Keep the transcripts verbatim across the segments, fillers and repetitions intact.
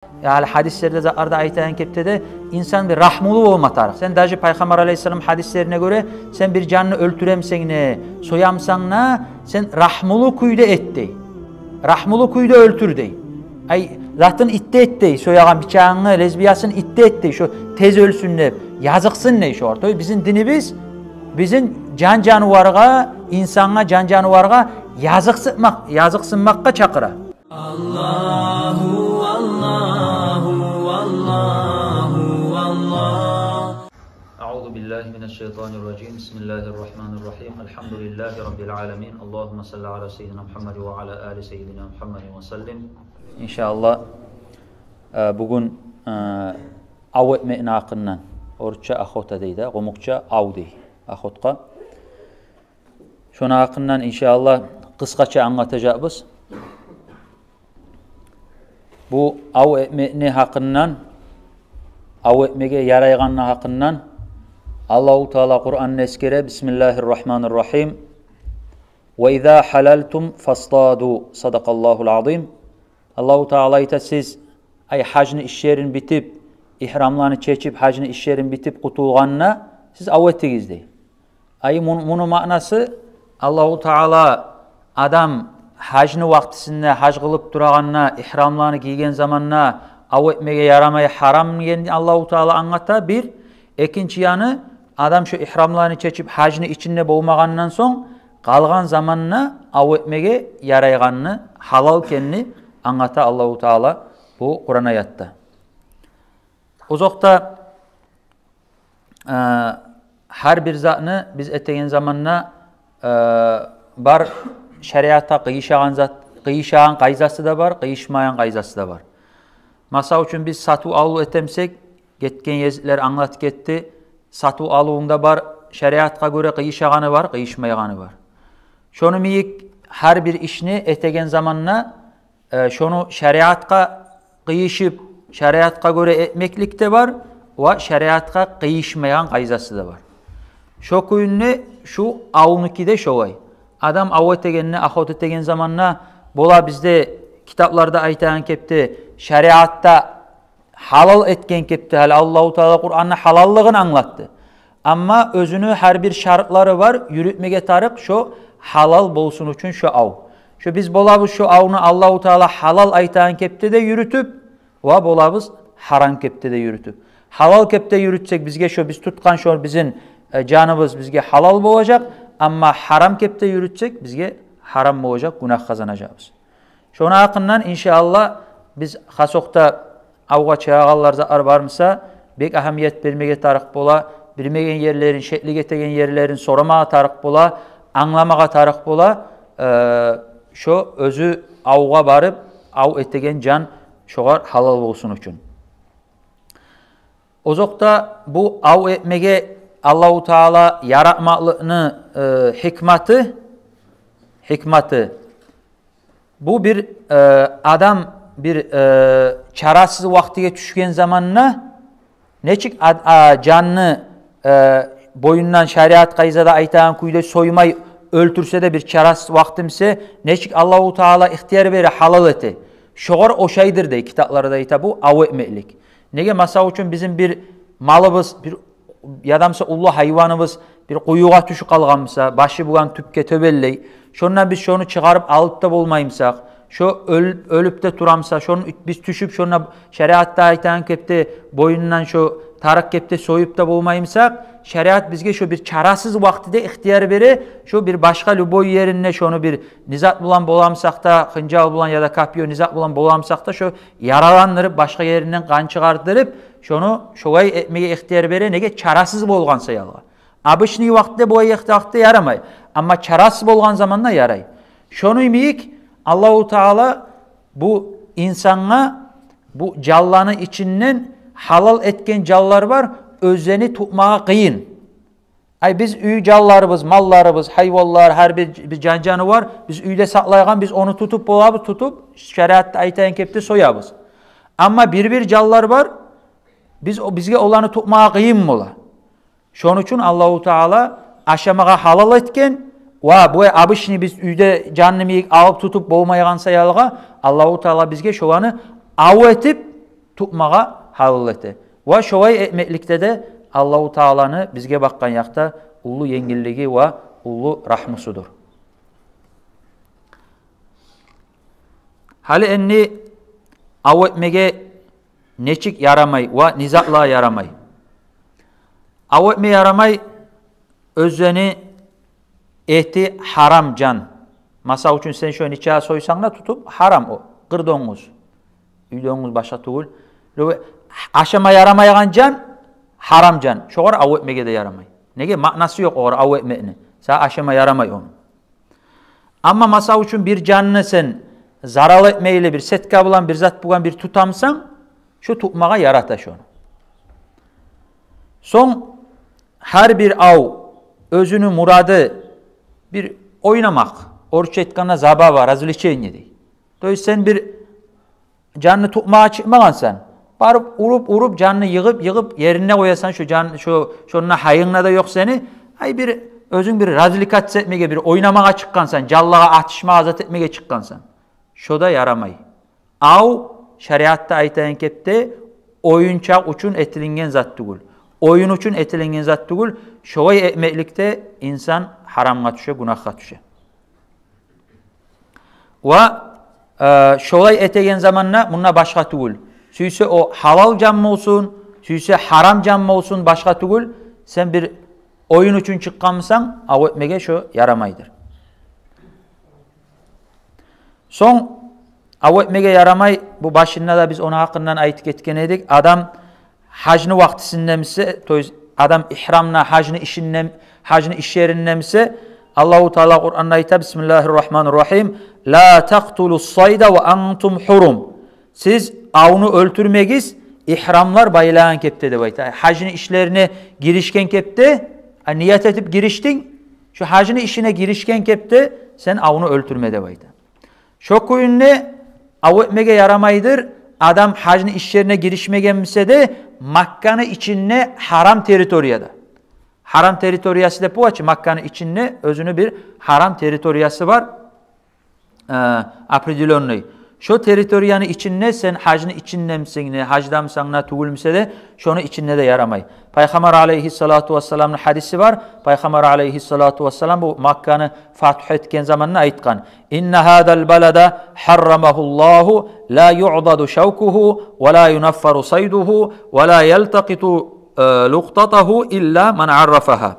Яни гьадислерде, затларда айтагъан кепде де, инсан бир рагьмулу болма тарыкъ. Сен даже Пайхаммар алейгьиссалам гьадислерине гёре, сен бир жанны оьлтюремсенг не, соямсанг на, сен рагьмулу кюйде эт дей. Рагьмулу кюйде оьлтюр дей. Ай, затын итти эт дей, соягъан бичакъны, лесбиясын итти эт дей, шо тез оьлсюн деп, языкъсын дей шогъар. То есть бизин динибиз бизин жан-жанываргъа, инсангъа, жан-жанываргъа языкъсынмакъ, языкъсынмакъгъа чакъыра. Аллагьу, Аллагьу, Аллагьу, Аллагь. أعوذ بالله من الشيطان الرجيم. بسم الله الرحمن الرحيم. الحمد لله رب العالمين. اللهم صل على سيدنا محمد وعلى آل سيدنا محمد وسلم. Иншааллагь, э, бугюн, э, ав этмекни гьакъындан, орусча охота дей де, къумукъча ав дей охотгъа. Шону гьакъындан, иншааллагь, къысгъача англатажакъбыз. Бу ав этмекни гьакъындан, ав этмеге ярайгъанны гьакъындан Аллагьу Таала Къуранда эсгере: بسم الله الرحمن الرحيم. وإذا حللتم فاصطادوا. صدق الله العظيم. Аллагьу Таала айта: сиз, ай, гьажны ишлерин битип, ихрамланы чечип, гьажны ишлерин битип къутулгъанда, сиз ав этигиз дей. Ай, мун-, муну маънасы, Аллагьу Таала адам гьажны вакътисинде, гьаж къылып турагъанда, ихрамланы гийген заманда ав этмеге ярамай, гьарам дегенни Аллагьу Таала англата, бир. Экинчи яны, адам шо ихрамланы чечип, гьажны ичинде болмагъандан сонг, къалгъан заманда ав этмеге ярайгъанны, гьалал экенни англата Аллагьу Таала бу Къуран аятда. Озокъда, э, гьар бир затны биз этеген заманда, э, бар шариатгъа къыйышагъан зат, къыйышагъан къайдасы да бар, къыйышмайгъан къайдасы да бар. Масала учун, биз сатыв-алыв этемсек, гетген гезиклер англатып гетди, сатыв-алывунда бар шариатгъа гёре къыйышагъаны бар, къыйышмайгъаны бар. Шону йимик гьар бир ишни этеген заманда, э, шону шариатгъа къыйышып, шариатгъа гёре этмеклик де бар, ва шариатгъа къыйышмайгъан къайдасы да бар. Шо кюйде шу авнуки де шолай. Адам ав этегенде, охота этеген заманда, бола бизде китапларда айтагъан кепде, шариатда гьалал этген кепде, гьали Аллагьу Таала Къуранда гьалаллыгъын англатды. Амма оьзюню гьар бир шартлары бар, юрютмеге тарыкъ шо гьалал болсун учун шо ав. Шо биз болабыз шо авну Аллагьу Таала гьалал айтагъан кепде де юрютюп, ва болабыз гьарам кепде де юрютюп. Гьалал кепде юрютсек, бизге шо биз тутгъан шо бизин, э, жаныбыз бизге гьалал болажакъ, амма гьарам кепде юрютсек, бизге гьарам болажакъ, гюнагь къазанажакъбыз. Шону гьакъындан, иншааллагь, биз хасокъда авгъа чыгъагъанлар, затлар бармыса, бек агьамият бермеге тарыкъ бола, билмеген ерлерин, шеклик этеген ерлерин сорамагъа тарыкъ бола, англамагъа тарыкъ бола, э, шо оьзю авгъа барып, ав этеген жан шогъар гьалал болсун учун. Озокъда, бу ав этмеге Аллагьу Таала яратмакълыкъны, э, гьикматы, гьикматы, бу бир, э, адам бир, э, чарасыз вакътиге тюшген заманда, нечик ад-, а, жанны, э, боюндан шариат къайдада айтагъан кюйде соймай оьлтюрсе де, бир чарасыз вакътимсе, нечик Аллагьу Таала ихтияр бере, гьалал эте, шогъар ошайдыр дей китапларда айта бу ав этмеклик. Неге, масала учун, бизин бир малыбыз, бир ядамса уллу гьайваныбыз бир къуюгъа тюшюп къалгъанмыса, башы булан тюпге тёбенлей, шондан биз шону чыгъарып алып да болмаймысакъ, шо оьл-, оьлюп де турамыса, шону биз тюшюп, шонда шариатда айтагъан кепде боюндан шо тарыкъ кепде союп да болмаймысакъ, шариат бизге шо бир чарасыз вакътиде ихтияр бере, шо бир башгъа любой еринде шону бир не зат булан боламысакъ да, хынжал булан яда копьё, не зат булан боламысакъ да, шо яраландырып, башгъа еринден къан чыгъардырып, шону шолай этмеге ихтияр бере, неге, чарасыз болгъан саялгъа. Обычный вакътиде, бу вакътиде ярамай. Амма чарасыз болгъан заманда ярай. Шону йимик Аллагьу Таала бу инсангъа, бу жанланы ичинден гьалал этген жанлар бар, оьзлени тутмагъа къыйын. Ай, биз уьй жанларыбыз, малларыбыз, гьайванлар, гьар бир, бир жан-жанывар, биз уьйде сакълайгъан, биз ону тутуп болабыз, тутуп, шариатда айтагъан кепде соябыз. Амма бир-бир жанлар бар, биз о-, бизге оланы тутмагъа къыйын бола. Шону учун Аллагьу Таала ашамагъа гьалал этген, ва бу обычный биз уьйде жанны йимик алып тутуп болмайгъан саялгъа, Аллагьу Таала бизге шоланы ав этип, тутмагъа гьалал эте. Ва шолай этмекликде де Аллагьу Тааланы бизге бакъгъан якъда уллу енгиллиги ва уллу рагьмусудур. Гьали энни ав этмеге нечик ярамай ва не затлагъа ярамай? Ав этме ярамай оьзлени эти гьарам жан. Масал учун, сен шо нече сойсанг да тутуп, гьарам о. Къыр донгуз. Уьй донгуз, башгъа тюгюл. Лёбе ашама ярамайгъан жан, гьарам жан. Шогъар ав этмеге де ярамай. Неге? Маънасы ёкъ огъар ав этмекни. Сагъа ашама ярамай ону. Амма, масал учун, бир жанны сен зарал этмейли, бир сетка булан, бир зат булан бир тутамсан, шо тутмагъа ярата шону. Сонг гьар бир ав оьзюню мурады бир ойнамакъ, орусча айтгъанда, забава, развлечение дей. То есть сен бир жанны тутмагъа чыкъмагъансан, барып уруп-уруп, жанны йыгъып-йыгъып ерине къоясан, шо жан, шо, шонда гьайынг да ёкъ сени. Ай, бир оьзюнг бир развлекаться этмеге, бир ойнамагъа чыкъгъансан, жанлагъа атышмагъа, зат этмеге чыкъгъансан. Шо да ярамай. Ав, шариатда айтагъан кепде, оюнчакъ учун этилинген зат тюгюл. Оюн учун этилинген зат тюгюл. Шолай этмекликде инсан гьарамгъа тюше, гюнагьгъа тюше. Ва, э, шолай этеген заманда мунда башгъа тюгюл. Сюйсе о гьалал жан болсун, сюйсе гьарам жан болсун, башгъа тюгюл. Сен бир оюн учун чыкъгъанмысан, ав этмеге шо ярамайдыр. Сонг ав этмеге ярамай, бу башында да биз ону гьакъындан айтып гетген эдик. Адам гьажны вакътисинде буса, то есть адам игьрамда гьажны ишинде, гьажны иш еринде буса, Аллагьу Таала Къуранда айта: «Бисмиллагьир рагьманир рагьим. Ла такътулус сайда ва антум гьурум». Сиз авну оьлтюрмегиз, игьрамлар байлагъан кепде, деп айта. Гьажны ишлерине гиришген кепде, а, ният этип гириштинг, шо гьажны ишине гиришген кепде сен авну оьлтюрме, деп айта. Шо кюйде ав этмеге ярамайдыр адам гьажны иш ерине гиришмеген буса да, Макканы ичинде гьарам территорияда. Гьарам территориясы деп бола чы, Макканы ичинде оьзюню бир гьарам территориясы бар, э, определённый. Шо территорияны ичинде, сен гьажны ичинде мусанг да, гьажда мусанг да, тюгюл муса да, шону ичинде де ярамай. Пайхаммар алайгьиссалату вассаламны гьадиси бар. Пайхаммар алайгьиссалату вассалам бу Макканы фатгь этген заманда айтгъан: «Инна гьазал балада гьаррамагьуллагьу, ла юъдаду шавкугьу, ва ла юнаффару сайдугьу, ва ла ялтакъиту, э, лукътатугьу илла ман аррафагьа».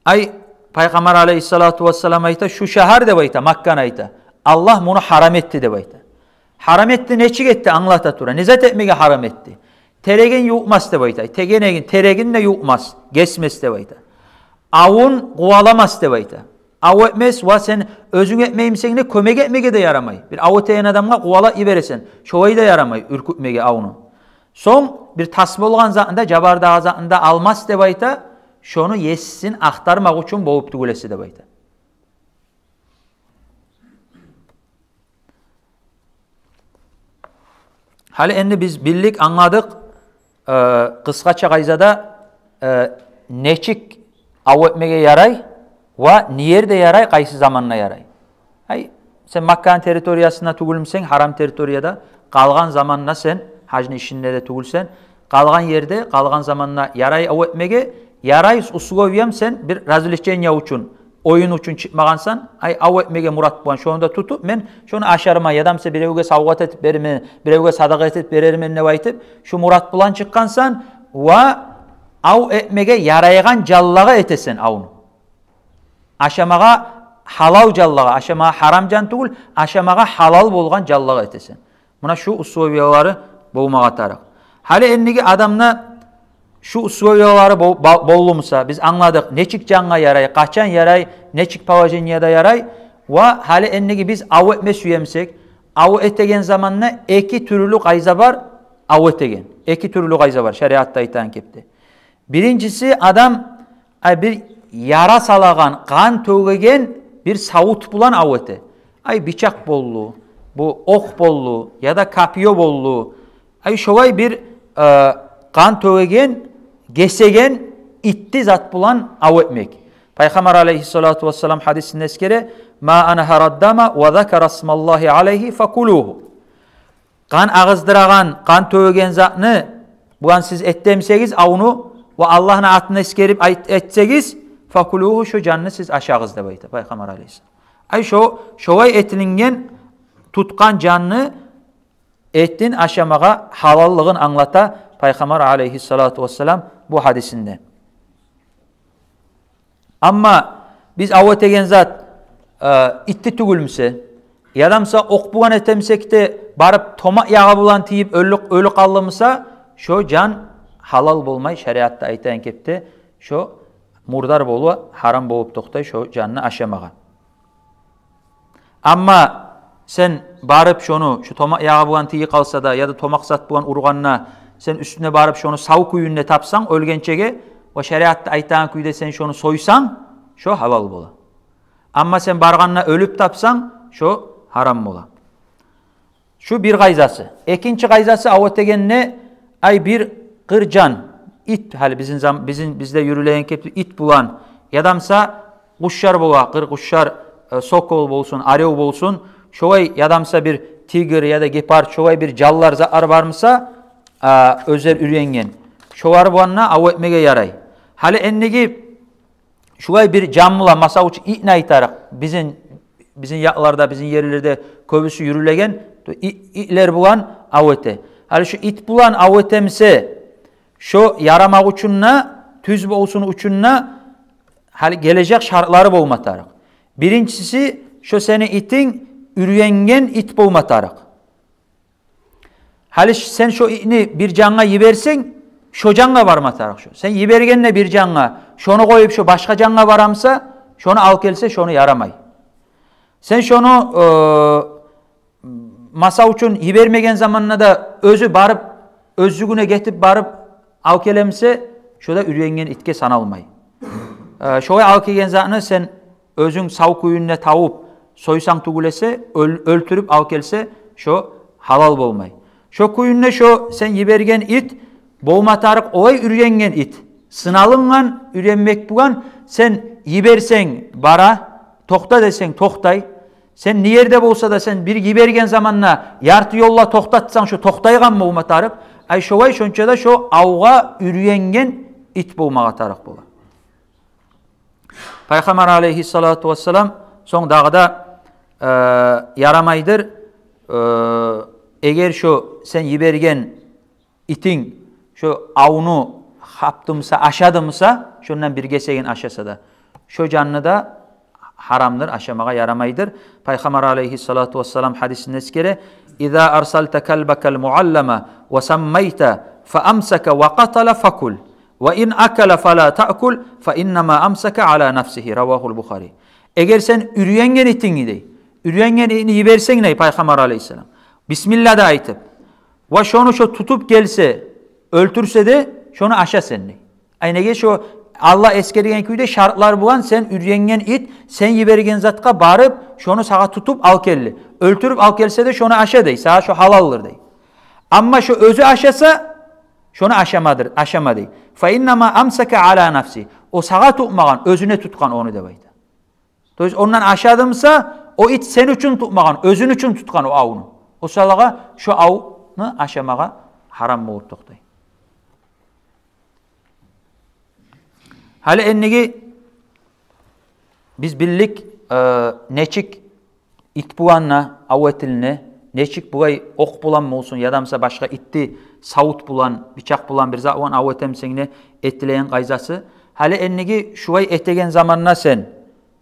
Ай, Пайхаммар алайгьиссалату вассалам айта: «Шу шагьар, — деп айта, — Макканы, — айта, — Аллагь муну гьарам этди, — деп айта. — Гьарам этди, нечик этди, англата тура. Не зат этмеге гьарам этди? Терегин ювукъмас, — деп айта. — Терегин, терегин де ювукъмас, гесмес, — деп айта. — Авун къуваламас, — деп айта. — Ав этмес, ва сен оьзюнг этмеймисенг де, кёмек этмеге де ярамай. Бир ав этеген адамгъа къувалап йибересен, шолай да ярамай, уьркютмеге авну. Сонг бир тас болгъан затны да, жабардагъы затны да алмас, — деп айта, — шону есисин ахтармакъ учун болуп тюгюл эсе», — деп айта. Гьали энди биз билдик, англадыкъ, э, къысгъача къайдада, э, нечик ав этмеге ярай ва не ерде ярай, къайсы заманда ярай. Ай, сен Макканы территориясында тюгюл мусанг, гьарам территорияда, къалгъан заманда сен гьажны ишинде де тюгюлсен, къалгъан ерде, къалгъан заманда ярай ав этмеге, ярай, условиям, сен бир развлечение учун, оюн учун чыкъмагъансан, ай, ав этмеге мурат булан, шону да тутуп, мен шону ашарман, яда буса биревге савгъат этип берермен, биревге садагъа этип берермен деп айтып, шу мурат булан чыкъгъансан, ва ав этмеге ярайгъан жанлагъа этесен авну. Ашамагъа гьалал жанлагъа, ашамагъа гьарам жан тюгюл, ашамагъа гьалал болгъан жанлагъа этесен. Муна шу условиялары болмагъа тарыкъ. Гьали эндиги адамда шу условиялары бол-, бол-, болду муса, биз англадыкъ, нечик жангъа ярай, къачан ярай, нечик положениеде ярай. Ва гьали эндиги биз ав этме сюе мусакъ, ав этеген заманда эки тюрлю къайда бар ав этеген. Эки тюрлю къайда бар шариатда айтагъан кепде. Биринчиси, адам, ай, бир яра салагъан, къан тёгеген бир савут булан ав эте. Ай, бичакъ болду, бу окъ болду, яда копьё болду. Ай, шолай бир, э, къан тёгеген, гесеген итти зат булан ав этмек. Пайхаммар алайгьиссалату вассалам гьадисинде эсгере: «Ма анхара дама ва закара смаллагьи алайгьи факулугьу». Къан агъыздырагъан, къан тёгеген затны булан сиз этдемсегиз авну, ва Аллагьны атын эсгерип айт-, этсегиз, «факулугьу», шо жанны сиз ашагъыз деп айта Пайхаммар алайгьиссалам. Ай, шо, шолай этилинген тутгъан жанны этин ашамагъа гьалаллыгъын англата Пайхаммар алайгьиссалату вассалам бу гьадисинде. Амма биз ав этеген зат, э, итти тюгюлмюсе, ядамса окъ булан этемсек де, барып томакъ ягъы булан тийип оьлю, оьлю къалдымса, шо жан гьалал болмай, шариатда айтагъан кепде, шо мурдар болуп, гьарам болуп токътай шо жанны ашамагъа. Амма сен барып шону, шу томакъ ягъы булан тийип къалса да, яда томакъ зат булан ургъанда, сен уьстюне барып шону сав кюйюнде тапсанг оьлгенчеге, ва шариатда айтагъан кюйде сен шону сойсанг, шо гьалал бола. Амма сен баргъанда оьлюп тапсанг, шо гьарам бола. Шу бир къайдасы. Экинчи къайдасы, ав этегенде, ай, бир къыр жан, ит, гьали бизин зам-, бизин, бизде юрюлеген кепли ит булан, ядамса къушар бола, къыр къушар, э, сокол болсун, орёл болсун, шолай, ядамса бир тигр яда гепард, шолай бир жанлар, затлар бармыса, э, оьзлер уьйренген, шолар булан да ав этмеге ярай. Гьали эндиги шулай бир жан булан, масал учун, итни айтайыкъ. Бизин, бизин якъларда, бизин ерлерде кёбюсю юрюлеген и-, итлер булан ав эте. Гьали шу ит булан ав этемсе, шо ярамакъ учун да, тюз болсун учун да, гьали гележек шартлары болма тарыкъ. Биринчиси, шо сени итинг уьйренген ит болма тарыкъ. Гьали ш-, сен шо итни бир жангъа йиберсенг, шо жангъа барма тарыкъ шо. Сен йибергенде бир жангъа, шону къоюп, шо башгъа жангъа барамса, шону алып гелсе, шону ярамай. Сен шону, э, масал учун, йибермеген заманда да оьзю барып, оьзлюгюне гетип барып алып гелемсе, шо да уьйренген итге саналмай. Э, шолай алып гелген затны сен оьзюнг сав кюйюнде тавуп, сойсанг тюгюл эсе, оьл-, оьлтюрюп алып гелсе, шо гьалал болмай. Шо кюйюнде шо сен йиберген ит болма тарыкъ олай уьйренген ит, сыналынгъан, уьйренмек булан, сен йиберсенг, бара, токъта десенг, токътай. Сен не ерде болса да, сен бир йиберген заманда ярты ёлда токътатсанг, шо токътайгъан болма тарыкъ. Ай шолай, шонча да шо авгъа уьйренген ит болмагъа тарыкъ бола. Пайхаммар алайгьиссалату вассалам сонг дагъы да, э, ярамайдыр, э, эгер шо сен йиберген итинг шо авну хапдымса, ашадымса, шондан бир гесегин ашаса да, шо жанны да гьарамдыр, ашамагъа ярамайдыр. Пайхаммар алайгьиссалату вассалам гьадисинде эсгере: «Иза арсалта калбакал муаллама ва саммайта фа амсака ва къатала факул, ва ин акала фала таъкул, фа иннама амсака ала нафсигьи». Равагьул Бухари. Эгер сен уьйренген итингни, дей, уьйренген итни йиберсенг, дей Пайхаммар алайгьиссалам, бисмилла да айтып, ва шону шо тутуп гелсе, оьлтюрсе де, шону аша сен, дей. Ай неге, шо Аллагь эсгерген кюйде шартлар булан сен уьйренген ит, сен йиберген затгъа барып, шону сагъа тутуп алып гелди. Оьлтюрюп алып гелсе де, шону аша, дей, сагъа шо гьалалдыр, дей. Амма шо оьзю ашаса, шону ашамадыр, ашама, дей. Фа иннама амсака ала нафси. О сагъа тутмагъан, оьзюне тутгъан ону, деп айта. То есть ондан ашадымса, о ит сен учун тутмагъан, оьзюню учун тутгъан о авну. О саягъа шо авну ашамагъа гьарам болуп токътай. Гьали эндиги биз билдик, э, нечик ит булан да ав этилине, нечик булай окъ булан болсун, ядамса башгъа итти савут булан, бичакъ булан, бир зат булан ав этемсенг де этилеген къайдасы. Гьали эндиги шулай этеген заманда сен,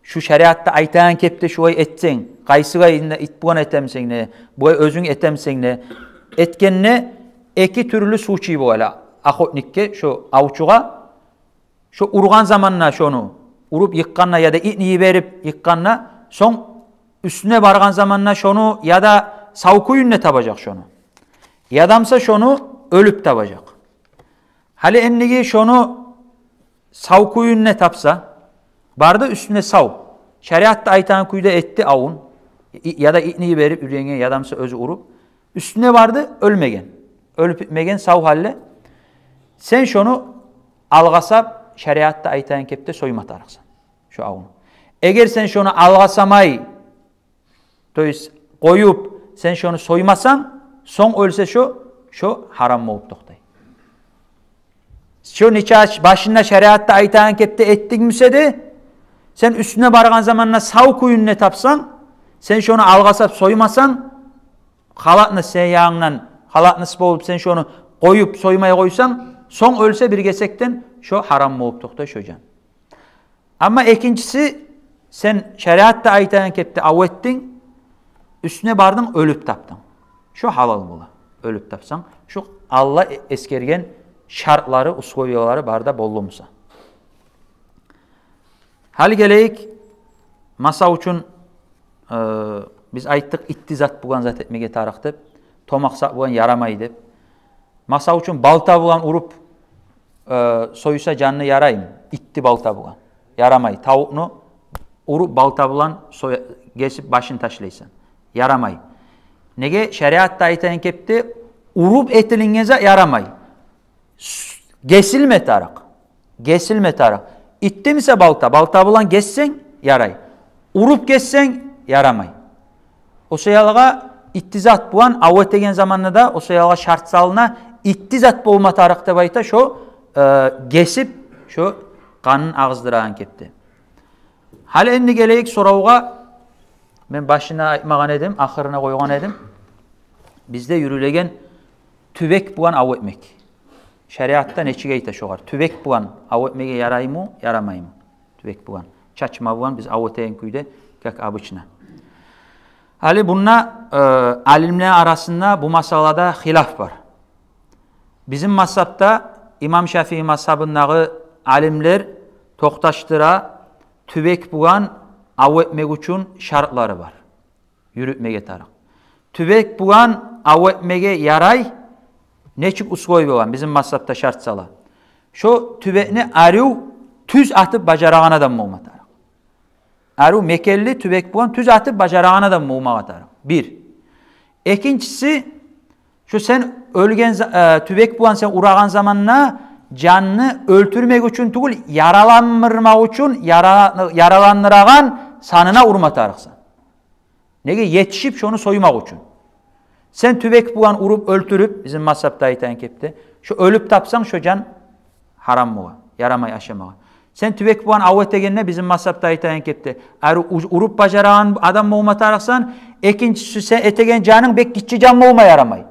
шу шариатда айтагъан кепде шулай этсенг, къайсылай ит булан этемсенг де, булай оьзюнг этемсенг де, этгенде эки тюрлю случай бола охотникге, шо авчугъа. Шо ургъан заманда шону, уруп йыкъгъанда яда итни йиберип йыкъгъанда, сонг уьстюне баргъан заманда шону яда сав кюйюнде табажакъ шону, ядамса шону оьлюп табажакъ. Гьали эндиги шону сав кюйюнде тапса, барды уьстюнде сав, шариатда айтагъан кюйде этди авун, и-, яда итни йиберип уьйренген, ядамса оьзю уруп, уьстюнде барды оьлмеген, оьлюп битмеген, сав гьалде. Сен шону алгъасап, шариатда айтагъан кепде сойма тарыкъсан шо авну. Эгер сен шону алгъасамай, то есть къоюп, сен шону соймасанг, сонг оьлсе шо, шо гьарам болуп токътай. Шо нечакъы башында шариатда айтагъан кепде этдинг буса да, сен уьстюне баргъан заманда сав кюйюнде тапсанг, сен шону алгъасап соймасанг, халатны сен янгындан, халатны болуп сен шону къоюп соймай къойсанг, сонг оьлсе бир гесекден, шо гьарам болуп токътай шо жан. Амма экинчиси, сен шариатда айтагъан кепде ав этдинг, уьстюне бардынг, оьлюп тапдынг. Шо гьалал бола, оьлюп тапсанг, шо Аллагь эсгерген шартлары, условиялары бар да болду буса. Гьали гелейик, масал учун, э, биз айтдыкъ, итти зат булан зат этмеге тарыкъ деп, томакъ зат булан ярамай деп. Масал учун, балта булан уруп, э, сойса жанны яраймы? Итти балта булан. Ярамай. Тавукъну уруп балта булан сой-, гесип башын ташлайсан. Ярамай. Неге? Шариатда айтагъан кепде уруп этилинген зат ярамай. С-, гесилме тарыкъ. Гесилме тарыкъ. Итти буса балта, балта булан гессенг ярай. Уруп гессенг ярамай. О саялгъа итти зат булан ав этеген заманда да о саялгъа шарт салына, итти зат болма тарыкъ деп айта шо, э, гесип, шо къанын агъыздырагъан кепде. Гьали энди гелейик соравгъа, мен башына айтмагъан эдим, ахырына къойгъан эдим. Бизде юрюлеген тюбек булан ав этмек. Шариатда нечик айта шогъар? Тюбек булан ав этмеге яраймы, ярамаймы? Тюбек булан. Чачма булан биз ав этеген кюйде, как обычно. Гьали бунда, э, алимлер арасында бу масалада хилаф бар. Бизин мазгьабда, имам Шафии мазгьабындагъы алимлер токъташдыра, тюбек булан ав этмек учун шартлары бар. Юрютмеге тарыкъ. Тюбек булан ав этмеге ярай, нечик условие болгъан, бизин мазгьабда шарт сала. Шо тюбекни арив тюз атып бажарагъан адам болма тарыкъ. Арив мекенли тюбек булан тюз атып бажарагъан адам болмагъа тарыкъ. Бир. Экинчиси, шо сен оьлген за-, э, тюбек булан сен урагъан заманда жанны оьлтюрмек учун тюгюл, яраландырмакъ учун, яра-, яраландырагъан санына урма тарыкъсан. Неге? Етишип шону соймакъ учун. Сен тюбек булан уруп оьлтюрюп, бизин мазгьабда айтагъан кепде, шо оьлюп тапсанг, шо жан гьарам бола, ярамай ашамагъа. Сен тюбек булан ав этегенде, бизин мазгьабда айтагъан кепде, арив уж-, уруп бажарагъан адам болма тарыкъсан. Экинчиси, сен этеген жанынг бек гиччи жан болма ярамай.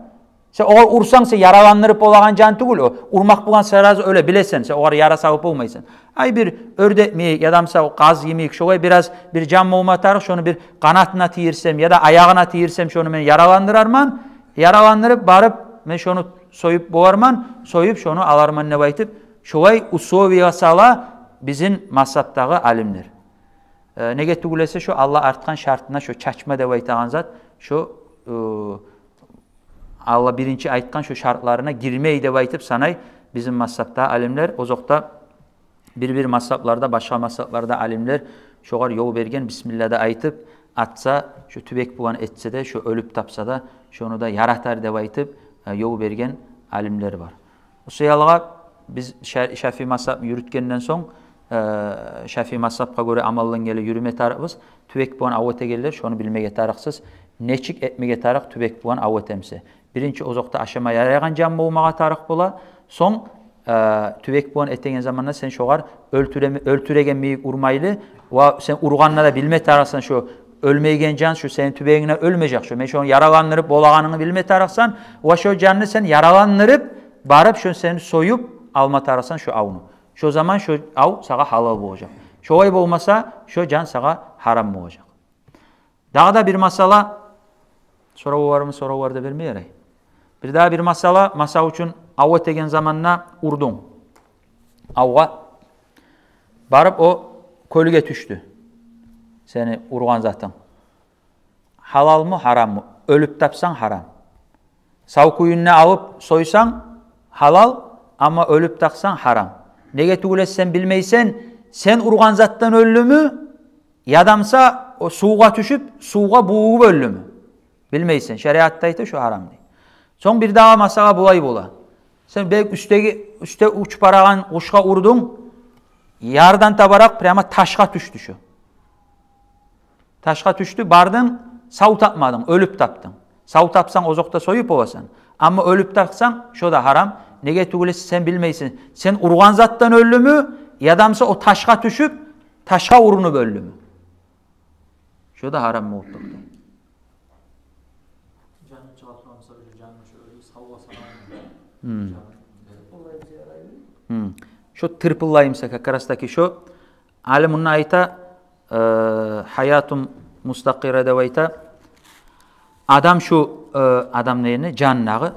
Сен огъар урсанг, сен яраландырып болагъан жан тюгюл о. Урмакъ булан сразу оьле, билесен, сен огъар яра салып болмайсан. Ай, бир оьрдек йимик, яда мисал къаз йимик, шолай бираз бир жан болма тарыкъ, шону бир къанатына тийирсем, яда аягъына тийирсем, шону мен яраландырарман, яраландырып барып, мен шону союп боларман, союп шону аларман деп айтып, шолай условия сала бизин мазгьабдагъы алимлер. Э, неге тюгюл эсе, шо Аллагь артгъан шартына, шо чачма деп айтагъан зат, шо, э, Аллагь биринчи айтгъан шо шартларына гирмей деп айтып санай бизин мазгьабда алимлер. Озокъда, бир-бир мазгьабларда, башгъа мазгьабларда алимлер шогъар ёл берген, бисмилла да айтып, атса, шо тюбек булан этсе де, шо оьлюп тапса да, шону да яратар деп айтып, э, ёл берген алимлер бар. О саялгъа биз ша-, Шафии мазгьабны юрютгенден сонг, э, Шафии мазгьабгъа гёре амалдан геле юрюме тарыкъбыз. Тюбек булан ав этегенлер шону билмеге тарыкъсыз. Нечик этмеге тарыкъ тюбек булан ав этемсе? Биринчи озокъда, ашама ярайгъан жан болмагъа тарыкъ бола. Сонг, э, тюбек булан этеген заманда сен шогъар оьлтюреме-, оьлтюреген йимик урмайлы, ва сен ургъанда да билме тарыкъсан, шо оьлмейген жан, шо сени тюбегингден оьлмежек, шо мен шону яраландырып болагъанынгны билме тарыкъсан, ва шо жанны сен яраландырып барып, шо сен союп алма тарыкъсан шо авну. Шо заман шо ав сагъа гьалал болажакъ. Шолай болмаса, шо жан сагъа гьарам болажакъ. Дагъы да бир масъала, сорав бармы, сорав бар да берме ярай. Бир дагъы бир масъала, масал учун, ав этеген заманда урдунг авгъа, барып о кёлге тюшдю сени ургъан затынг. Гьалалмы, гьараммы? Оьлюп тапсанг, гьарам. Сав кюйюнде алып сойсанг, гьалал, амма оьлюп тапсанг, гьарам. Неге тюгюл эсе, сен билмейсен, сен ургъан затдан оьлдюмю, яда мисал о сувгъа тюшюп, сувгъа бувулуп оьлдюмю? Билмейсен, шариатда айта, шо гьарам дей. Сонг бир дагъы масъала булай бола. Сен бек уьстдеги, уьстде учуп барагъан къушгъа урдунг, ярдан табаракъ прямо ташгъа тюшдю шо. Ташгъа тюшдю, бардынг, сав тапмадынг, оьлюп тапдынг. Сав тапсанг, озокъда, союп боласан. Амма оьлюп тапсанг, шо да гьарам. Неге тюгюл эсе, сен билмейсен, сен ургъан затдан оьлдюмю, ядамса о ташгъа тюшюп, ташгъа урунуп оьлдюмю. Шо да гьарам болуп токътай. Жанын чыгъартып, мисал, оьлю жанын шо оьлю савгъа санамай. Гьм. Жанын, э, Гьм. Шо тырпыллай буса, как раз таки шо. Гьали мунда айта, э, гьаятун мустакъира деп айта. Адам шу, э, адам дегени жан дагъы.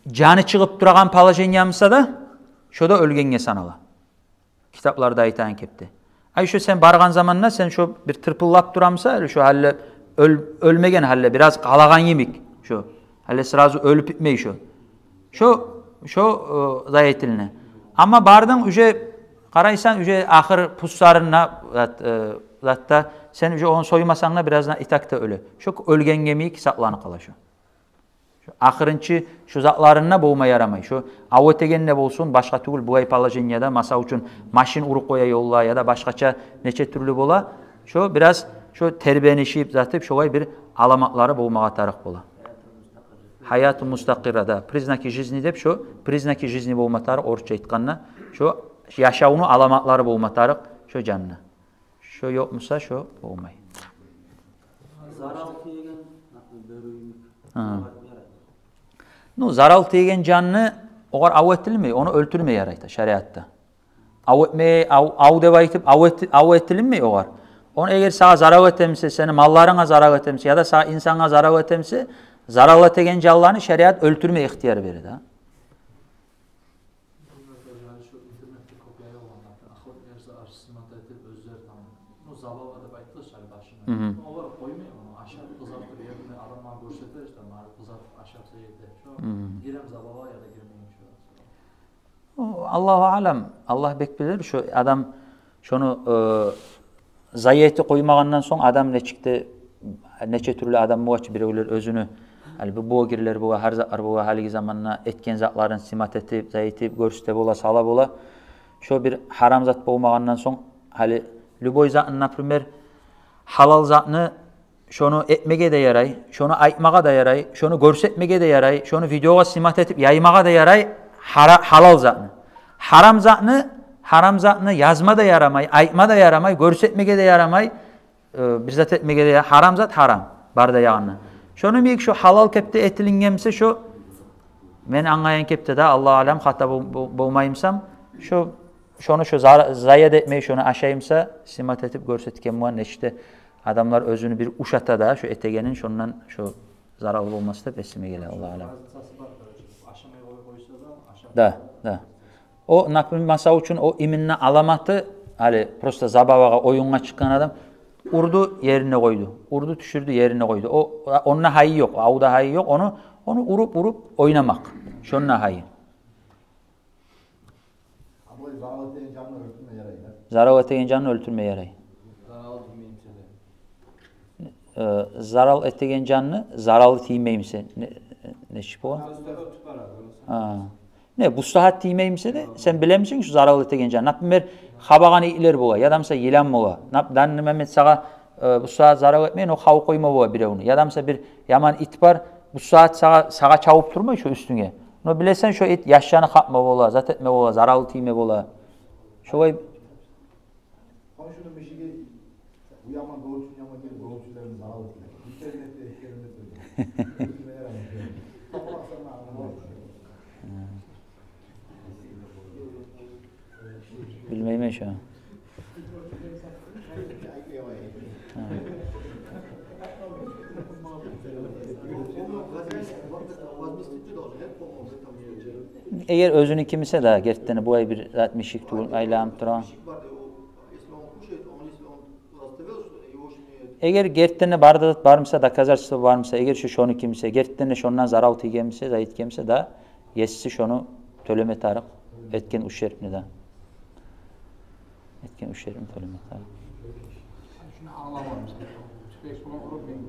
Жаны чыгъып турагъан положение буса да, шо да оьлгенге санала. Китапларда айтагъан кепде. Ай, шо сен баргъан заманда сен шо бир тырпыллап турамыса, шо гьали оьл-, оьлмеген гьали, бираз къалагъан йимик. Шо гьали сразу оьлюп битмей шо. Шо, шо, э, зая этилине. Амма бардынг, уже къарайсан, уже ахыр пуссарына зат, э, затда, сен уже ону соймасанг да, бираздан итак да оьле. Шо оьлгенге йимик сакъланып къала шо. Шо ахырынчы шо затларында болма ярамай. Шо ав этегенде болсун, башгъа тюгюл, бугъай положенияда, масал учун, машин уруп къоя ёлда яда башгъача нече тюрлю бола. Шо бираз шо тербенишип, затып, шогъай бир аламатлары болмагъа тарыкъ бола. Гьаяту мустакъира, да, признаки жизни деп, шо признаки жизни болма тарыкъ, орусча айтгъанда, шо яшавну аламатлары болма тарыкъ шо жанны. Шо ёкъ буса, шо болмай. Зарал тийген, например, беруймик. Гьа. Зарал ярай. Ну, зарал тийген жанны огъар ав этилмей, ону оьлтюрме ярай да шариатда. Ав этме, ав, ав деп айтып, ав эти-, ав этилинмей огъар. Ону эгер сагъа зарал этемисе, сени малларынга зарал этемисе, яда сагъа инсангъа зарал этемисе, зарал этеген жанланы шариат оьлтюрме ихтияр бере да. Бу мисал, яни, шу интернетде кёп яйылгъан, например, охотниклер, аршысына да этип, оьзлер там, ну, забава деп айтдыкъ гьали башында. Мгм. Олар къоймай ону, ашап, къызартып, ерине адамлагъа гёрсете, там, къызартып, ашап, зая эте. Шу гиреми забава яда гирмейми шу? О, Аллагьу аълам, Аллагь бек билир, шу адам шону, э, зая этип къоймагъандан сонг адам нечик де, нече тюрлю адам бола чы, биревлер оьзюню, гьали бу блогерлер бола, гьар затлар бола, гьалиги заманда этген затларын снимать этип, зая этип гёрсете бола, сала бола. Шо бир гьарам зат болмагъандан сонг, гьали любой затны, например, гьалал затны шону этмеге де ярай, шону айтмагъа да ярай, шону гёрсетмеге де ярай, шону видеогъа снимать этип яймагъа да ярай, гьара-, гьалал затны. Гьарам затны, гьарам затны язма да ярамай, айтма да ярамай, гёрсетмеге де ярамай, э, бир зат этмеге де я-, гьарам зат гьарам, бары да ягъындан. Шону йимик шо гьалал кепде этилинген буса, шо мен англайгъан кепде де, Аллагьу аълам, хата бол-, бол-, болмаймысам, шо, шону шо зар-, зая да этмей, шону ашаймыса, снимать этип гёрсетген булан нечик де адамлар оьзюню бир ушата да шо этегенин, шондан шо зарал болмас деп эсиме геле, Аллагьу аълам. Разницасы бар, короче, ашамай къой-, къойса да, ашап... Да, да. О, например, масал учун, о именно аламаты, гьали просто забавагъа, оюнгъа чыкъгъан адам, урду, ерине къойду. Урду, тюшюрдю, ерине къойду. О, онда гьайы ёкъ, авда гьайы ёкъ. Ону, ону уруп, уруп ойнамакъ. Шонда гьайы. А булай зарал этеген жанны оьлтюрме ярай да? Зарал этеген жанны оьлтюрме ярай. Зарал тиймей буса да. Э, зарал этеген жанны заралы тиймей буса, не, нечик бола? Бустагьат тюп бар, гёресен. Гьа. Не, бустагьат тиймей буса да, сен билемисен шу зарал этеген жанны? Например, хабагъан итлер бола, яда буса йылан бола. Нап-, данны момент сагъа, э, бустагьат зарал этмей, но хавф къойма бола биревню. Яда буса бир яман ит бар, бустагьат сагъа, сагъа чавуп турмай шу уьстюнге. Но билесен, шу ит яшланы къапма бола, зат этме бола, заралы тийме бола. Шолай. Хоншуну мишиги бу яман гёрчюн, яман гелип, гёрчюлерин зарал этген. Интернетде, интернетде. Билмеймен шу. Эгер оьзюнюки буса да, гертиден де, булай бир зат мишик тюгюл айланып турагъан. Эгер гертиден де бар да зат бар буса, доказательство бар буса, эгер шу шонуки буса, гертиден де шондан зарал тийген буса, зат этген буса да, еси шону тёлеме тарыкъ, этген ущербни да. Этген ущербни тёлеме тарыкъ. Шуну англамадым. Тюпек булан уруп, мен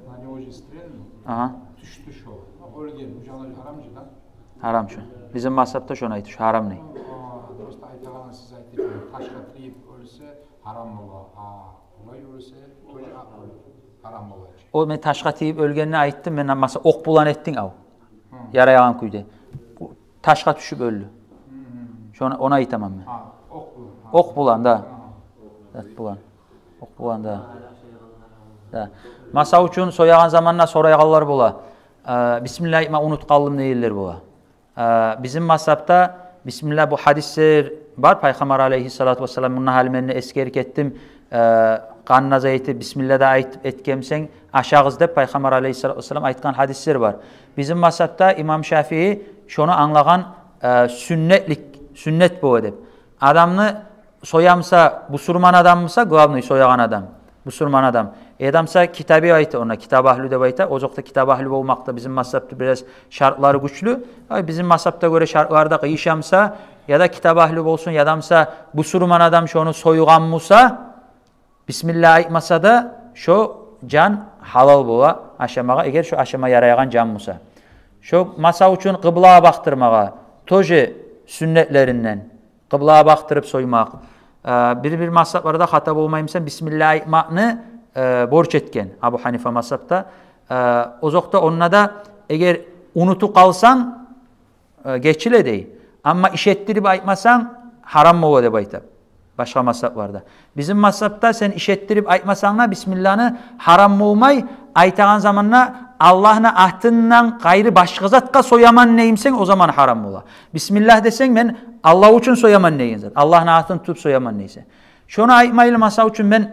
на него же стрельнул. Агьа. Тюшдю шу. Оьлген, бу жанр гьарам чы да? Гьарам шу. Бизин мазгьабда шону айта, шу гьарам дей. А, просто айтагъаны сиз айтдыгъыз, ташгъа тийип оьлсе, гьарам бола. А, булай оьлсе, тоже гьарам. Гьарам болажакъ. О мен ташгъа тийип оьлгенни айтдым, мен масала, окъ булан этдинг ав. Гьы. Ярайгъан кюйде. Ташгъа тюшюп оьлдю. Гьы, гьы, гьы. Шону, ону айтаман мен. Гьа, окъ булан. Окъ булан, да. Гьа. Зат булан. Окъ булан, да. Да. Масала учун, соягъан заманда сорайгъанлар бола. Э, бисмилла айтма унутуп къалдым дегенлер бола. Э, бизин мазгьабда бисмилла, бу гьадислер бар, Пайхаммар алейгьиссалату вассалам, мунда гьали мен де эсгерип гетдим, э, къанына зат этип, бисмилла да айтып этгенсен, ашагъыз деп Пайхаммар алейгьиссалату вассалам айтгъан гьадислер бар. Бизин мазгьабда имам Шафии шону англагъан, э, сюннетлик, сюннет бола деп. Адамны соямса, бусурман адаммыса, главный соягъан адам, бусурман адам. Эдамса китаби айта, она китап агьлю деп айта. Озокъда, китап агьлю болмакъда бизин мазгьабда бираз шартлары гючлю. Ай, бизин мазгьабда гёре шартлары да къыйышамса, яда китап агьлю болсун, ядамса бусурман адам шону сойгъанмуса, бисмилла айтмаса да, шо жан гьалал бола ашамагъа, эгер шо ашама ярайгъан жан буса. Шо, масала учун, къыблагъа бакъдырмагъа, тоже сюннетлеринден. Къыблагъа бакъдырып соймакъ. Э, бир-бир мазгьабларда, хата болмаймысам, бисмилла айтмакъны, э, борч этген Абу Гьанифа мазгьабда. Э, озокъда, онда да эгер унутуп къалсанг, э, гечиле дей. Амма иш этдирип айтмасанг, гьарам бола деп айта башгъа мазгьабларда. Бизин мазгьабда сен иш этдирип айтмасанг да бисмилланы, гьарам болмай, айтагъан заманда Аллагьны атындан къайры башгъа затгъа сояман деймсен, о заман гьарам бола. Бисмилла десенг, мен Аллагь учун сояман деген зат. Аллагьны атын тутуп сояман дейсен. Шону айтмайлы, масала учун, мен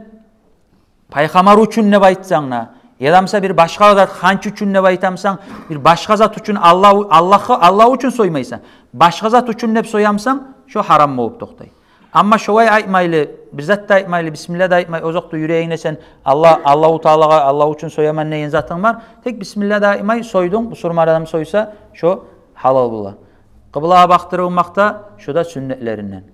Пайхаммар учун деп айтсанг да, ядамса бир башгъа зат, ханч учун деп айтамсан, бир башгъа зат учун, Аллагь, Аллагь, Аллагь учун соймайсан, башгъа зат учун деп соямсан, шо гьарам болуп токътай. Амма шолай айтмайлы, бир зат да айтмайлы, бисмилла да айтмай, озокъда, юрегингде сен Аллагь, Аллагьу Таалагъа, Аллагь учун сояман деген затынг бар, тек бисмилла да айтмай сойдунг, бусурман адам сойса, шо гьалал бола. Къыблагъа бакъдырылмакъ да шо да сюннетлеринден.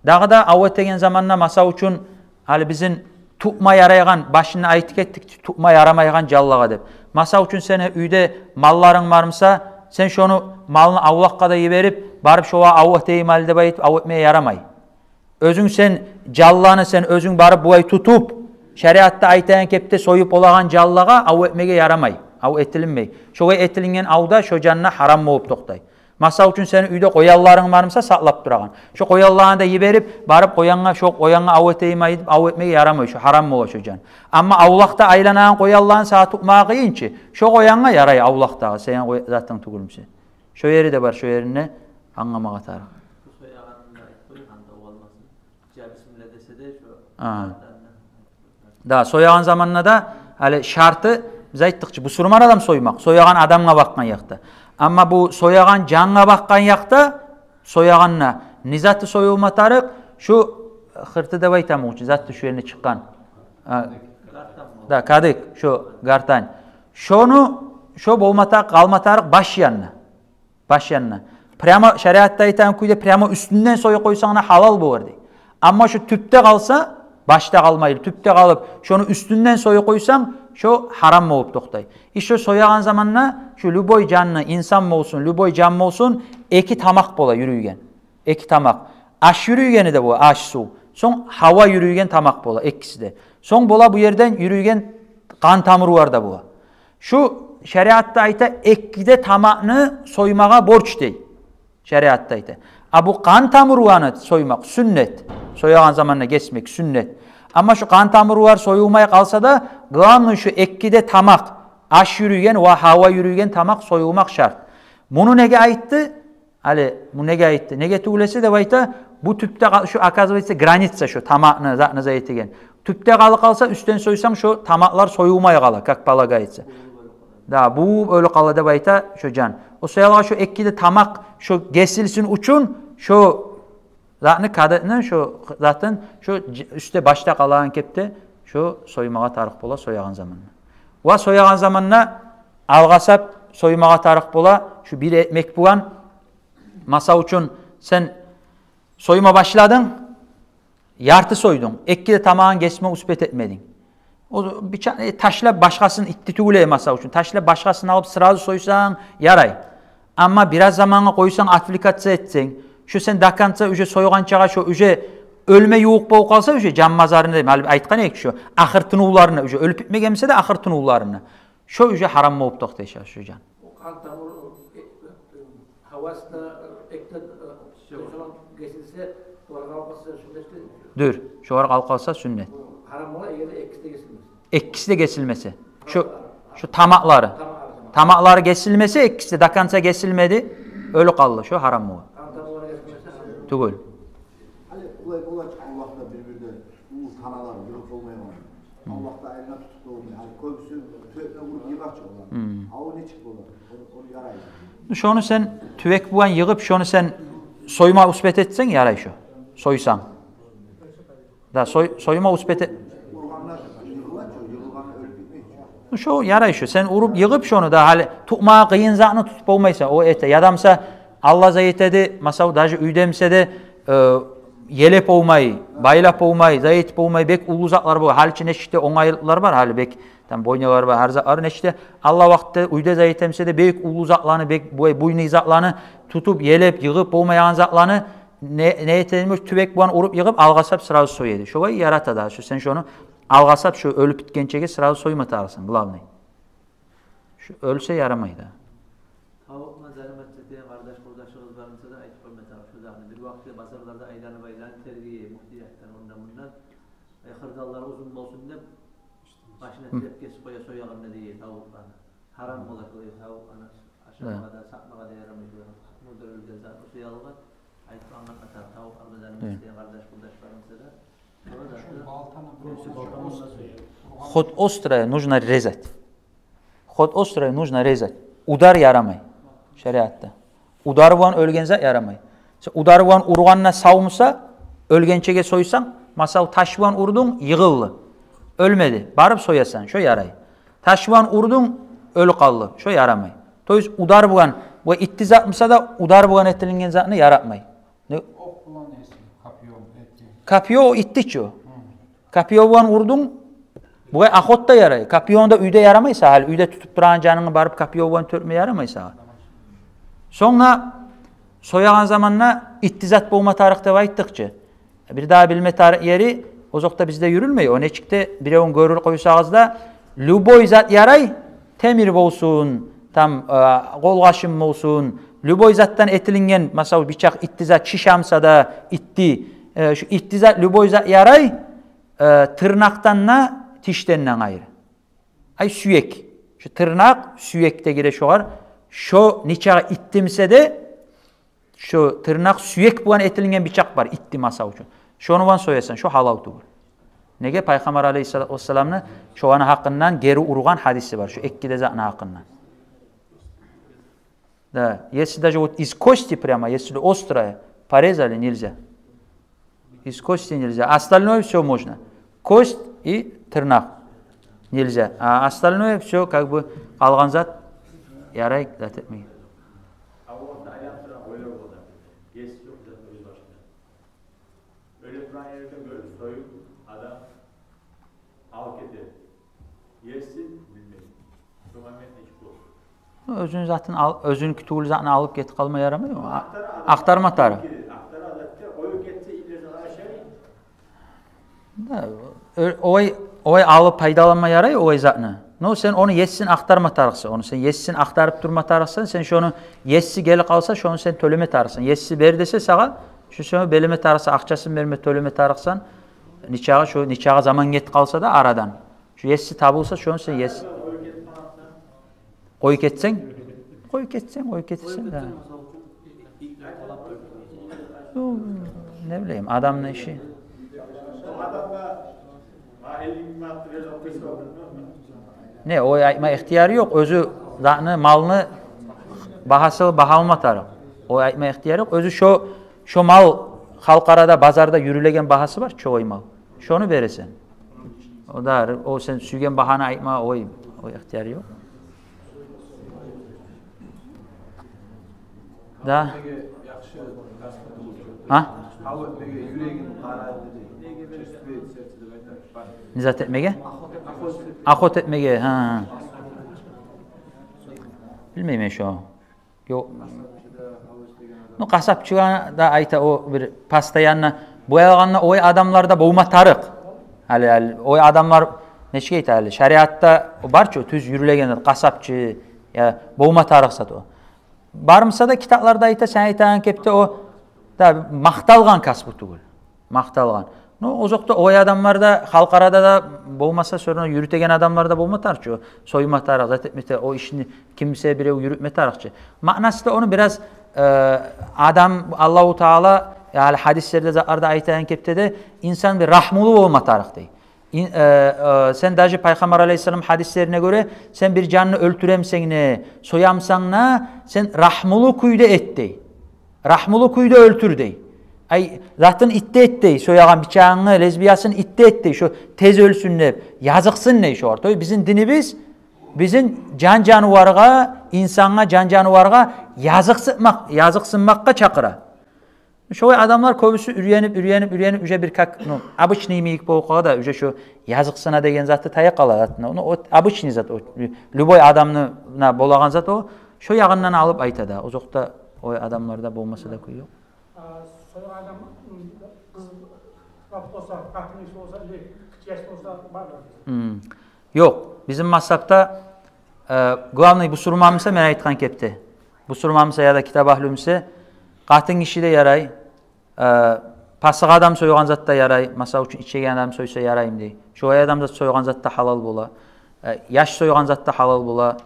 Дагъы да ав этеген заманда, масала учун, гьали бизин тутма ярайгъан, башында айтып гетдик, тутма ярамайгъан жанлагъа деп. Масала учун, сени уьйде малларынг бармыса, сен шону малны авлакъгъа да йиберип, барып шолагъа ав этейим гьали деп айтып, ав этмеге ярамай. Оьзюнг сен жанланы сен оьзюнг барып булай тутуп, шариатда айтагъан кепде союп болагъан жанлагъа ав этмеге ярамай, ав этилинмей. Шолай этилинген ав да шо жанына гьарам болуп токътай. Масала учун, сени уьйде къоянларынг бармыса сакълап турагъан, шо къоянланы да йиберип, барып къоянгъа, шо къоянгъа ав этейим айтып, ав этмеге ярамай, шо гьарам бола шо жан. Амма авлакъда айланагъан къоянланы сагъа тутмагъа къыйын чы, шо къоянгъа ярай, авлакъдагъы, сени къой-, затынг тюгюлмюсе. Шо ери де бар, шо еринде англамагъа тарыкъ. Бу соягъанын да айтып къой, гьанда о къалмасын. Жа бисмилла десе де, шо... Гьа. Да, соягъан заманда да, гьали шарты, биз айтдыкъ чы, бусурман адам соймакъ, соягъан адамгъа бакъгъан якъда. Амма бу соягъан жангъа бакъгъан якъда, соягъанда не заты союлма тарыкъ, шу хырты деп айтаман учун, заты шу ерине чыкъгъан. Гьа. Да, кадык, шу гартань. Шону, шо болма тарыкъ, къалма тарыкъ баш янына. Баш янына. Прямо шариатда айтагъан кюйде прямо уьстюнден союп къойсанг да гьалал болар дей. Амма шо тюпде къалса, башда къалмайлы, тюпде къалып, шону уьстюнден союп къойсанг, шо гьарам болуп токътай. И шо соягъан заманда шо любой жанны, инсан болсун, любой жан болсун, эки тамакъ бола юрюйген. Эки тамакъ. Аш юрюйгени де бола, аш, сув. Сонг гьава юрюйген тамакъ бола, экиси де. Сонг бола бу ерден юрюйген къан тамурлар да бола. Шу шариатда айта, эки де тамакъны соймагъа борч дей. Шариатда айта. А бу къан тамурланы соймакъ сюннет. Соягъан заманда гесмек сюннет. Амма шу къан тамурлар союлмай къалса да, главный шу эки де тамакъ, аш юрюйген ва гьава юрюйген тамакъ союлмакъ шарт. Муну неге айтды? Гьали, бу неге айтды? Неге тюгюл эсе деп айта, бу тюпде къал-, шу, оказывается, граница шу, тамакъны, затны зат этеген. Тюпде къалып къалса, уьстден сойсанг, шу тамакълар союлмай къала, как полагается. Да, бу оьлюп къала деп айта шу жан. О саялы шу эки де тамакъ, шу гесилсин учун, шу затны, кадыкъны, шу затын, шу ж-, уьстде башда къалагъан кепде, шу соймагъа тарыкъ бола, соягъан заманда. Ва соягъан заманда алгъасап соймагъа тарыкъ бола, шу бир этмек булан, масал учун, сен сойма башладынг, ярты сойдунг, эки де тамагъын гесме успеть этмединг. О бича-, э, ташлап башгъасын, итти тюгюл эди, масал учун, ташлап башгъасын алып сразу сойсанг, ярай. Амма бираз замангъа къойсанг, отвлекаться этсенг, шу сен до конца уже сойгъанчагъа, шу уже Оьлме ювукъ болуп къалса, уже жан мазарына деп, гьали айтгъан эдик, шо ахыр тынывларына, уже оьлюп битмеген буса да, ахыр тынывларына, шо уже гьарам болуп токътай шо жан. О къан тамыр, э, э, гьавасы да, э, экде, э, шолар гесилсе, шолар къалып къалса сюннетми? Дюр, шолар къалып къалса сюннет. Гьарам бола, эгер де экиси де гесилмесе. Экиси де гесилмесе. Шо, шо тамакълары. Тамакълары гесилмесе, экиси де до конца гесилмеди, оьлюп къалды, шо гьарам бола. Тюгюл. Гьали булай бола чы, Аллагьда бир-бирде уллу таналар йыгъып болмайгъан. Аллагьда айлана тутуп болмай. Гьали кёбюсю тювекни уруп йыгъа чы олар. Гьали о нечик бола? Ону, ону ярай. Шону сен тювек булан йыгъып, шону сен сойма успеть этсенг, ярай шо. Сойсанг. Да, сой-, сойма успеть эт-. Ну, шо ярай шо. Сен уруп йыгъып шону да, гьали тутма къыйын затны тутуп болмайсан, о эте. Яда буса, Аллагь зат этеди, масала, даже уьйде буса да, э, елеп болмай, байлап болмай, зат этип болмай, бек уллу затлар бола. Гьали чи нечик де онгайлыкълар бар, гьали бек там бойналар бар, гьар затлар нечик де. Аллагь вакътиде уьйде зат эте буса да, бек уллу затланы, бек бу-, буйный затланы тутуп, елеп, йыгъып болмайгъан затланы не, не этедимиш, тювек булан уруп йыгъып, алгъасап сразу сояды. Шолай ярата да, шо сен шону алгъасап, шо оьлюп битгенчеге сразу сойма тарыкъсан, главный. Шо оьлсе ярамай да. Тавукъ булан заниматься этеген къардаш-къурдашыгъыз бар буса да, айтып къойма тарыкъ шо затны. Бир вакътиде базарларда айланып-айланып тергей, муфтиятдан, ондан-мундан. Э, хырдаллары узун болсун деп, машина тиреп кесип къоя, соягъанда дей тавукъланы. Гьарам бола шолай тавукъланы ашамагъа да, сатмагъа да ярамай. Мурда оьлген зат, о саялы айтып англатма тарыкъ, тавукъ алып заниматься этеген къардаш-къурдаш бар буса да. Хоть острое нужно резать. Хоть острое нужно резать. Удар ярамай шариатда. Удар булан оьлген зат ярамай. Сен удар булан ургъанда сав буса, оьлгенчеге сойсанг, масала, таш булан урдунг, йыгъылды. Оьлмеди. Барып соясан, шо ярай. Таш булан урдунг, оьлюп къалды. Шо ярамай. То есть удар булан, бу итти зат буса да, удар булан этилинген затны яратмай. Не? Окъ булан эсе, копьё, эти. Копьё итти чи о. Копьё булан урдунг, бугъай охота ярай. Копьёну да уьйде ярамай сагъа. Гьали уьйде тутуп турагъан жанынгны барып копьё булан тёртме ярамай сагъа. Сонг да соягъан заманда итти зат болма тарыкъ деп айтдыкъ чы. Бир дагъы билме тарыкъ ери, озокъда, бизде юрюлмей, о нечик де биревюн гёрюп къойсагъыз да, любой зат ярай, темир болсун, там, э, къолгъашым болсун, любой затдан этилинген, масала, бичакъ, итти зат, шиша буса да итти, э, шо итти зат, любой зат ярай, э, тырнакъдан да, тишден де къайры. Ай, сюек. Шо тырнакъ, сюек де гире шогъар. Шо нечакъы итти буса да, шо тырнакъ, сюек булан этилинген бичакъ бар, итти, масал учун. Шону булан соясан, шо гьалал тюгюл. Неге? Пайхаммар алейгьиссалату вассаламны шоланы гьакъындан гери ургъан гьадиси бар, шо эки де затны гьакъындан. Да, если даже вот из кости прямо, если острое, порезали, нельзя. Из кости нельзя. Остальное всё можно. Кость и тырнакъ нельзя. А остальное всё, как бы, къалгъан зат ярай зат этмеге. Аллагьны айланып турагъан ойлар бола. Есси ёкъ зат оьз башына. Оьле турагъан ерден гёрюп, союп, адам алып гете. Есин билмей. Шо момент нечик болур? Оьзюню затын ал-, оьзюнюки тюгюл затны алып гетип къалма ярамай. О, а-, ахтара адам, ахтарма тарыкъ. Ахтара адам, къоюп гетсе, иле зат ашай. Да, о-, олай, олай алып пайдаланма ярай, олай затны. Но сен ону есин ахтарма тарыкъсан, ону сен есин ахтарып турма тарыкъсан, сен шону еси гелип къалса, шону сен тёлеме тарыкъсан. Еси бер десе сагъа, шо сен берме тарыкъсан, акъчасын берме, тёлеме тарыкъсан. Нечакъы, шо нечакъы заман гетип къалса да арадан. Шо еси табылса, шону сен ес-. Къоюп гетсенг, къоюп гетсенг, къоюп гетесен да. Ну, не билейим, адамны иши. Не, олай айтма ихтияры ёкъ. Оьзю затны, малны багьасы, багьа алма тарыкъ. Олай айтма ихтияры ёкъ. Оьзю шо, шо мал халкъ арада, базарда юрюлеген багьасы бар чы олай мал. Шону бересен. О да, о сен сюйген багьаны айтма, олай, олай ихтияр ёкъ. Да. А? Не зат этмеге? Охот этмеге, гьа. Билмеймен шо. Ёкъ. Ну, къасапчыгъа да айта, о бир постоянно Бу ялгъанда олай адамлар да болма тарыкъ. Гьали, гьали олай адамлар, нечик айта, гьали шариатда бар чы, тюз юрюлеген зат, къасапчы, я, болма тарыкъ зат о. Бармыса да, китапларда айта, сен айтагъан кепде, о да макъталгъан касбу тюгюл. Макъталгъан. Ну, озокъда, олай адамлар да, халкъ арада да болмаса, сёрюне юрютеген адамлар да болма тарыкъ чы, о союма тарыкъ, зат этме тарыкъ, о ишни кимсе бирев юрютме тарыкъ чы. Маънасы да ону бираз, э, адам, Аллагьу Таала, яни гьадислерде, затларда айтагъан кепде де, инсан бир рагьмулу болма тарыкъ дей. Ин-, э, э, сен даже Пайхаммар алейгьиссалам гьадислерине гёре, сен бир жанны оьлтюремсен де, соямсан да, сен рагьмулу кюйде эт дей. Рагьмулу кюйде оьлтюр дей. Ай, затын итти эт дей, соягъан бичакъны, лесбиясын итти эт дей, шо тез оьлсюн деп, языкъсын дей шогъар. То есть бизин динибиз бизин жан-жанываргъа, инсангъа, жан-жанываргъа языкъсынмакъ-, языкъсынмакъгъа чакъыра. Шолай адамлар кёбюсю уьйренип, уьйренип, уьйренип, уже бир как, ну, обычный йимик болуп къала да, уже шо языкъсына деген заты тая къала затына. Ну, о обычный зат, о любой адамны на болагъан зат о. Шо ягъындан алып айта да. Озокъда, олай адамлар да болмаса да кюй ёкъ. А, союгъан адам, м, къыз болса, къатын гиши болса, или къыз яш болса, бардыр. М. Ёкъ, бизин мазгьабда, э, главный бусурманмыса, мен айтгъан кепде, бусурманмыса яда китап агьлюмюсе, къатын гиши де ярай, э, пасыкъ адам союгъан зат да ярай, масала учун, ичеген адам союса яраймы дей. Шолай адам да союгъан зат да гьалал бола. Э, яш союгъан зат да гьалал бола.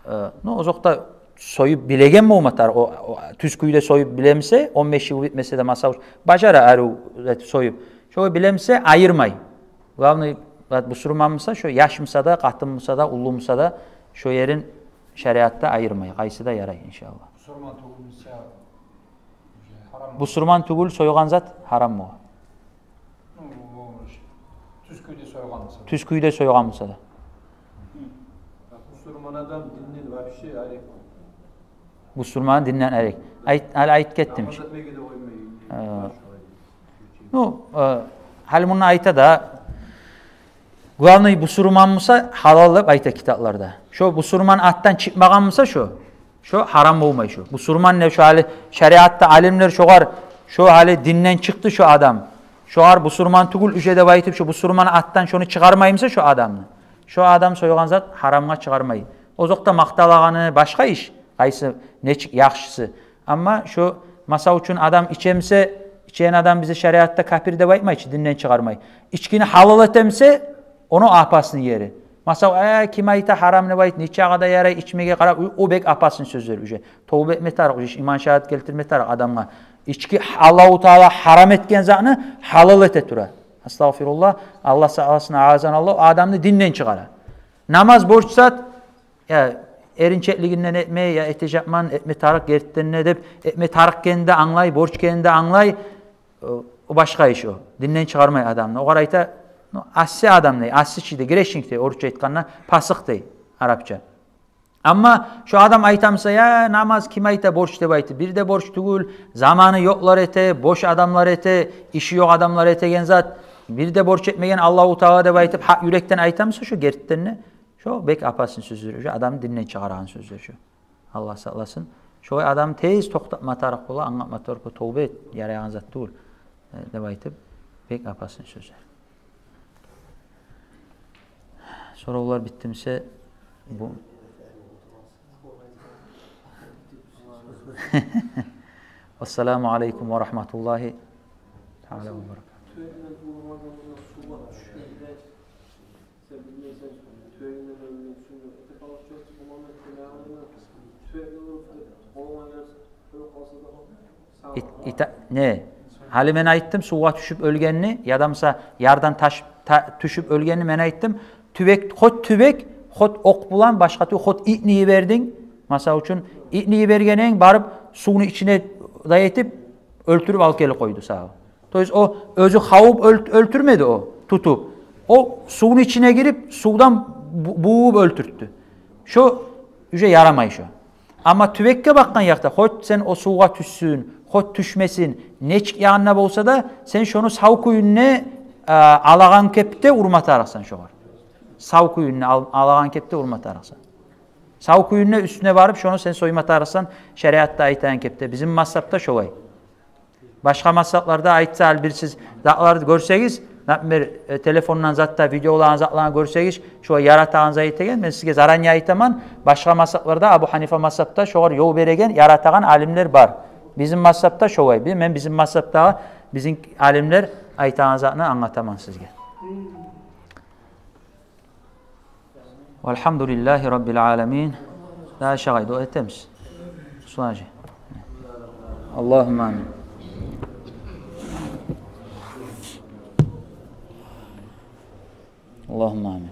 Э, ну, озокъда, союп билеген болма тарыкъ, о, о, тюз кюйде союп билемисе, он беш йыл битмесе де, масала учун, бажара арив этип союп. Шолай билемисе, айырмай. Главный, зат, бусурманмыса, шо яшмыса да, къатынмыса да, уллумуса да, шо ерин шариатда айырмай. Къайсы да ярай, иншааллагь. Бусурман тюгюлмюсе, уже гьарам. Бусурман тюгюл союгъан зат гьарам бола. Ну, тюз кюйде союгъан буса да. Тюз кюйде союгъан буса да. Бусурман адам динден вообще арек. Бусурман динден арек. Айт, гьали айтып гетдим. Намаз этмеге де къоймай. Э, ну, э, гьали муну айта да, главный, бусурманмыса, гьалал деп айта китапларда. Шо бусурман атдан чыкъмагъанмыса шо, шо гьарам болмай шо. Бусурман деп шо гьали шариатда алимлер шогъар, шо гьали динден чыкъды шо адам, шогъар бусурман тюгюл уже деп айтып, шо бусурман атдан шону чыгъармаймыса шо адамны, шо адам союгъан зат гьарамгъа чыгъармай. Озокъда, макъталагъаны башгъа иш, къайсы нечик яхшысы. Амма шо, масала учун, адам ичемисе, ичеген адам бизде шариатда капир деп айтмай чы, динден чыгъармай. Ичкини гьалал этемисе, ону опасный ери. Масала, э, ким айта гьарам деп айтып, нечакъы да ярай ичмеге къарап, о, о бек опасный сёзлер уже. Товба этме тарыкъ уже, иман шагьадат гелтирме тарыкъ адамгъа. Ички, Аллагьу Таала гьарам этген затны гьалал эте тура. Астагъфируллагь, Аллагь сакъласын, аазан Аллагь, адамны динден чыгъара. Намаз борч зат, я эринчеклигинден этме, я этежекмен, этме тарыкъ гертиден де деп, этме тарыкъ экенин де англай, борч экенин де англай. О, о башгъа иш о. Динден чыгъармай адамны. Огъар айта, ну, асси адам дей, асси чи дей, грешник дей, орусча айтгъанда, пасыкъ дей, арапча. Амма шо адам айтамыса, я намаз ким айта борч деп айтып, бир де борч тюгюл, заманы ёкълар эте, бош адамлар эте, иши ёкъ адамлар этеген зат, бир де борч этмеген Аллагьу Таала деп айтып, гьакъ юрекден айтамыса шо гертиден де, шо бек опасный сёзлер, шо адамны динден чыгъарагъан сёзлер шо. Аллагь сакъласын. Шолай адам тез токътатма тарыкъ бола, англатма тарыкъ бола, товба эт, ярайгъан зат тюгюл, э, деп айтып, бек опасный сёзлер. Соравлар битдимисе, бу... Ассаламу алейкум ва рагьматуллагьи таала ва баракатугь. Ит-, ита-, не? Гьали мен айтдым, сувгъа тюшюп оьлгенни, яда, мисал, ярдан таш та-, тюшюп оьлгенни мен айтдым. Тюбек, хоть тюбек, хоть окъ булан, башгъа тюбек, хоть итни йибердинг, масала учун, итни йибергенинг барып сувну ичине де етип, оьлтюрюп алып гелип къойду сагъа. То есть о оьзю хавуп оьлт-, оьлтюрмеди о, тутуп. О сувну ичине гирип, сувдан бу-, бувуп оьлтюртдю. Шо уже ярамай шо. Амма тюбекге бакъгъан якъда, хоть сен о сувгъа тюшсюн, хоть тюшмесин, нечик ягъында болса да, сен шону сав кюйюнде, а, алагъан кепде урма тарыкъсан шогъар. Сав кюйюнде ал-, алагъан кепде урма тарыкъсан. Сав кюйюнде уьстюне барып, шону сен сойма тарыкъсан, шариатда айтагъан кепде. Бизин мазгьабда шолай. Башгъа мазгьапларда айтса, ал бир сиз затларды гёрсегиз, например, э, телефондан затда, видеоланы затланы гёрсегиз, шо яратагъан зат этеген, мен сизге заранее айтаман, башгъа мазгьапларда, Абу Гьанифа мазгьапда шогъар ёл береген, яратагъан алимлер бар. Бизин мазгьапда шолай. Би-, мен бизин мазгьапдагъы, бизин алимлер айтагъан затны англатаман сизге. Валгьамдулиллагьи раббил аламин. Дагъы шагъай дуа этемиз. Сулажи. Аллагьумма амин. Аллагьумма амин.